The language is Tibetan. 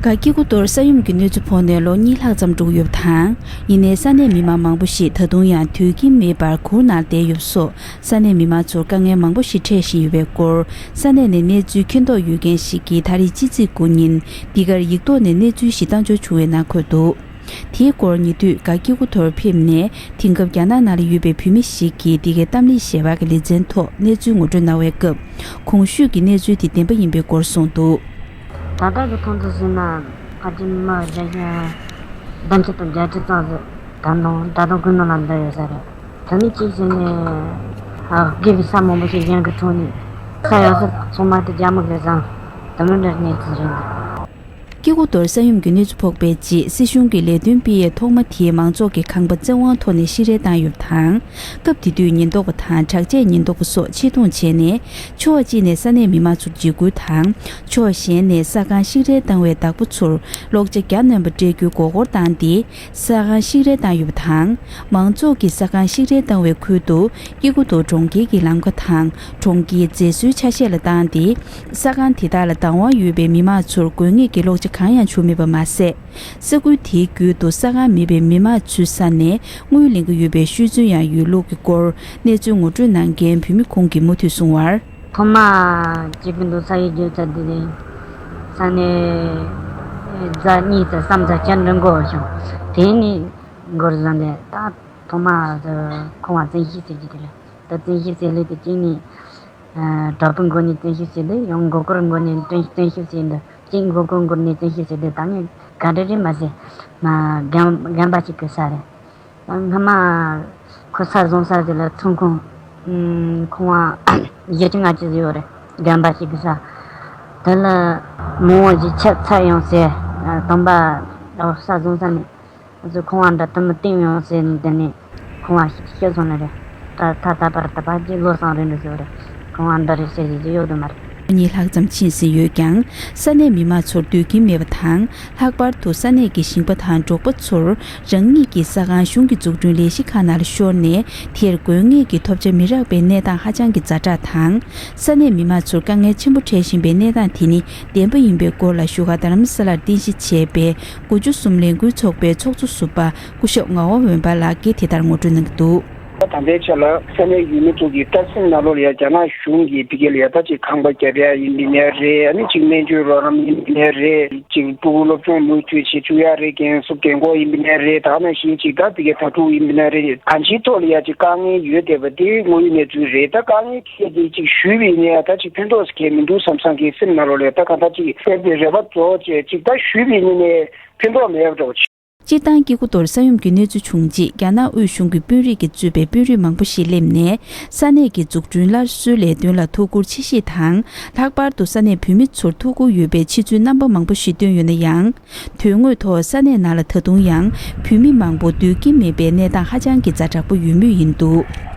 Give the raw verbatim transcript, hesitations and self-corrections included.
ག་སྐྱེ་རྒུ་མདོར་ས་ཡོམ་གྱི་གནས་ཚུལ་ཕོག་ནས་ལོ་གཉིས་ལྷག་ཙམ་འགྲོ་གི་ཡོད་པ་དང་། ཡིན་ནའི་ས་གནས་མི་མང་མང་པོ་ཞིག་ད་དུང་ཡང་སྡོད་ཀྱིན་མེད་པར་གུར་ནང་བསྡད་ཡོད་སོགས། ས་གནས་མི་མང་ཚོར་དཀའ་ངལ་མང་པོ་ཞིག་འཕྲད་བཞིན་ཡོད་པའི་སྐོར། ས་གནས་ནས་གནས་ཚུལ་མཁྱེན་རྟོགས་ཡོད་མཁན་ཞིག་གིས་ད་རེས་ཕྱི་ཚེས་དགུ་ཉིན་འདི་གར་ཡིག་ཐོག་ནས་གནས་ཚུལ་ཞིག་བཏང་འབྱོར་བྱུང་བའི་ནང་འཁོད་འདུག། དེའི་སྐོར་ཉེ་དུས་ག་སྐྱེ་རྒུ་མདོར་ཕེབས་ནས་དེང་སྐབས་རྒྱ་ནག་ནང་ལ་ཡོད་པའི་བོད་མི་ཞིག་གིས་འདི་གའི་གཏམ་གླེང་ཞལ་པར་གྱི་ལེ་ཚན་ཐོག་གནས་ཚུལ་ངོ་སྤྲོད་གནང་བའི་སྐབས། གོང་ཞུས་ཀྱི་གནས་ཚུལ་དེ་བདེན་པ་ཡིན་པའི་སྐོར་གསུངས་འདུག། ད་ལྟ་གི་ཐོག་ཏུ་ཟིན་ན་ཕལ་ཆེར་མི་བརྒྱ་ཆ་བདུན་ཅུ་དང་བརྒྱད་ཅུ་ཙམ་ཟིག་ད་དུང་ད་དུང་ཁོའི་ནང་ལ་འདུ་ཡོད་ས་རེད། དེ་ནི་གཅིག་བྱས་ནས་ཨ་དགེ་བའི་ས་མང་པོ་ཞིག་གཞན་གྱིས་འཕྲོག་ནས་ས་ཡོད་ས་ཚང་མ་དེ་རྒྱ་མི་གིས་བཟུང་། དེ་མོ་འདྲ་གནས་ཚུལ་རེད་འདུག། སྐྱེ་རྒུ་མདོར་ས་ཡོམ་གྱི་གནས་ཚུལ་ཕོག་པའི་རྗེས་སྲིད་གཞུང་གི་ལས་དོན་སྤེལ་ཡས་ཐོག་མ་དེའི་མང་ཚོགས་ཀྱི་ཁང་པ་བཙན་དབང་ཐོག་ནས་བཤིག་རལ་བཏང་ཡོད་པ་དང་། སྐབས་དེ་དུས་ཉེན་རྟོག་པ་དང་དྲག་ཆས་ཉེན་རྟོག་པ་སོགས་ཆེད་གཏོང་བྱས་ནས་ཕྱོགས་གཅིག་ནས་ས་གནས་མི་མང་ཚོར་འཇིགས་སྐུལ་དང་། ཕྱོགས་གཞན་ནས་ས་ཁང་བཤིག་རལ་བཏང་བའི་བདག་པོ་ཚོར་གློག་ཆ་བརྒྱ་སྣོན་པ་སྤྲད་རྒྱུའི་མགོ་སྐོར་བཏང་སྟེ། ས་ཁང་བཤིག་རལ་བཏང་ཡོད་པ་དང་། མང་ཚོགས་ཀྱིས་ས་ཁང་བཤིག་རལ་བཏང་བའི་ཁུལ་དུ་སྐྱེ་རྒུ་མདོ་གྲོང་ཁྱེར་གྱི་ལམ་ཁ་དང་གྲོང་ཁྱེར་མཛེས་བཟོའི་ཆ་ཤས་ལ་བཏང་སྟེ། ས་ཁང་དེ་དག་ལ་བདག་དབང་ཡོད་པའི་མི་མང་ཚོར་དགོས་ངེས་ཀྱི་གློག་ཆ་གང་ཡང་བྱུང་མེད་པ་མ་ཟད། ས་ཁུལ་དེའི་རྒྱུད་དུ་ས་ཁང་མེད་པའི་མི་མང་ཚུད་ས་ནས་དངུལ་ལེན་གྱི་ཡོད་པའི་ཤོད་ཚུལ་ཡང་ཡོད་ལུགས་ཀྱི་སྐོར་གནས་ཚུལ་ངོ་སྤྲོད་གནང་མཁན་བུད་མེད་ཁོང་གིས་མུ་མཐུད་གསུངས་པར། ཐོག་མ་སྐྱེ་རྒུ་མདོ་ས་ཡོམ་བརྒྱབ་ཚར་དུས་ནས་ས་གནས་རྫ་གཉིས་ཙམ་བསམ་ཙམ་བསྐྱར་འགྲོ་དགོས་བྱུང་། དེ་ནས་འགོར་བཟོ་ནས་ད་ཐོག་མ་ཁོང་བ་བཙན་ཤེད་ཟེར་གྱི་དེ་རེད། ད་བཙན་ཤེད་ཟེར་ལུགས་དེ་གཅིག་ནས་དྲག་པོའི་སྒོ་ནས་བཙན་ཤེད་ཟེར་ལུགས། ཡང་མགོ་སྐོར་སྒོ་ནས་བཙན་བཙན་ཤེད་ཟེར་འདུག། གཅིག་མགོ་སྐོར་སྒོ་ནས་བཙན་ཤེད་ཟེར་དུས་ད་ནི་ག་འདྲ་རེད་མ་ཟད། མ་རྒན་རྒན་པ་ཞིག་གི་ས་རེད། སྔ་མ་ཁོ་ས་བཟུང་ས་དེ་ལ་ཚོང་ཁང་ཁང་བ་བཞི་བཅུ་ལྔ་བཅུ་ཟིག་ཡོད་རེད། རྒན་པ་ཞིག་གི་ས། དེ་ལ་མང་བོ་ཞིག་ཆད་ཚར་ཡོང་ཟེར། དང་པ་ས་བཟུང་ས་ནས་ཁང་བ་འདྲ་དེ་མོ་བཏིང་ཡོང་ཟེར་ནས། དེ་ནས་ཁང་བ་ཞིག་ཤི་སོང་ནི་རེད། ད་ད་ད་བར་ད་བར་གྱི་ལོ་སང་རེད་འདུག་ཟེར་བ་རེད། ཁང་བ་འདྲ་རེད་ཟེར་ཟེར་གྱི་ཡོད་དུ་མ་རེད། གཉིས་ལྷག་ཙམ་ཕྱིན་ཟིན་ཡོད་ཀྱང་། ས་གནས་མི་མང་ཚོར་སྡོད་ཀྱིན་མེད་པ་དང་། ལྷག་པར་དུ་ས་གནས་ཀྱི་ཞིང་པ་དང་འབྲོག་པ་ཚོར་རང་ཉིད་ཀྱི་ས་ཁང་གཞུང་གི་འཛུགས་སྐྲུན་ལས་གཞི་ཁག་ནང་ལ་ཤོར་ནས། དེར་དགོས་ངེས་ཀྱི་ཐོབ་ཆ་མི་རག་པའི་གནས་སྟངས་ཧ་ཅང་གི་ཛ་དྲག་དང་། ས་གནས་མི་མང་ཚོར་དཀའ་ངལ་ཆེན་པོ་འཕྲད་བཞིན་པའི་གནས་སྟངས་དེ་ནི་བདེན་པ་ཡིན་པའི་སྐོར་ལ་བཞུགས་སྒར་རྡ་རམ་ས་ལར་རྟེན་གཞི་བྱས་པའི་དགུ་བཅུ་གསུམ་ལས་འགུལ་ཚོགས་པའི་ཚོགས་གཙོ་ཟུར་པ་སྐུ་ཞབས་ངག་དབང་འོད་འབར་ལགས་ཀྱིས་དེ་ལྟར་ངོ་སྤྲོད་གནང་གི་འདུག། ད་ལྟའི་ཆ་ལ་ས་གནས་ཡུལ་མི་ཚོ་གིས་ད་སེམས་ནང་ལོགས་ལ་ཡ་རྒྱ་ནག་གཞུང་གིས་ཕ་གི་ལ་ཡ་ད་ཅིག་ཁང་པ་རྒྱབ་ཡ་ཡིན་པ་ཡིན་ནའི་རེད། ཨ་ནི་ཅིག་སྨན་བཅོས་རོགས་རམ་ཡིན་པ་ཡིན་ནའི་རེད། ཅིག་ཕྲུ་གུ་སློབ་སྦྱོང་མུ་མཐུད་བྱེད་བཅུག་ཡ་རེད། རྒན་གསོ་རྒན་འཁོགས་ཡིན་པ་ཡིན་ནའི་རེད། ད་ག་ནང་བཞིན་ཅིག་ད་ཕ་གི་དྭ་ཕྲུག་ཡིན་པ་ཡིན་ནའི་རེད། གང་ཅིའི་ཐོག་ལ་ཡ་ཅིག་དཀའ་ངལ་ཡོད་བསྡད་པ་དེ་དངོས་ཡོད་གནས་ཚུལ་རེད། ད་དཀའ་ངལ་དེ་དེ་ཅིག་ཞུས་པ་ཡིན་ནའི་ད་ཅིག་ཕན་ཐོགས་གང་ཡང་མི་འདུག་བསམ་བསམ་གི་སེམས་ནང་ལོགས་ལ་ད་གང་ལྟར་ཅིག་དཔེ་དེ་རེ་བ་རྫོགས་བྱས་ཅིག་ད་ཞུས་པ་ཡིན་ནའི་ཕན་ཐོགས་མེད་པ་འདྲ་བོ། སྤྱིར་བཏང་སྐྱེ་རྒུ་མདོར་ས་ཡོམ་གྱི་གནས་ཚུལ་བྱུང་རྗེས། རྒྱ་ནག་དབུས་གཞུང་གི་དཔོན་རིགས་ཀྱིས་གཙོས་པའི་དཔོན་རིགས་མང་པོ་ཞིག་སླེབས་ནས། ས་གནས་ཀྱི་འཛུགས་སྐྲུན་སླར་གསོའི་ལས་དོན་ལ་ཐུགས་ཁུར་ཆེ་བཞེས་དང་། ལྷག་པར་དུ་ས་གནས་བོད་མི་ཚོར་ཐུགས་ཁུར་ཡོད་པའི་ཆེ་ཚུལ་རྣམ་པ་མང་པོ་ཞིག་བཏོན་ཡོད་ན་ཡང་། དོན་དངོས་ཐོག་ས་གནས་ནང་ལ་ད་དུང་ཡང་བོད་མི་མང་པོ་སྡོད་ཀྱིན་མེད་པའི་གནས་སྟངས་ཧ་ཅང་གི་ཛ་དྲག་པོ་ཡོད་མུས་ཡིན་འདུག།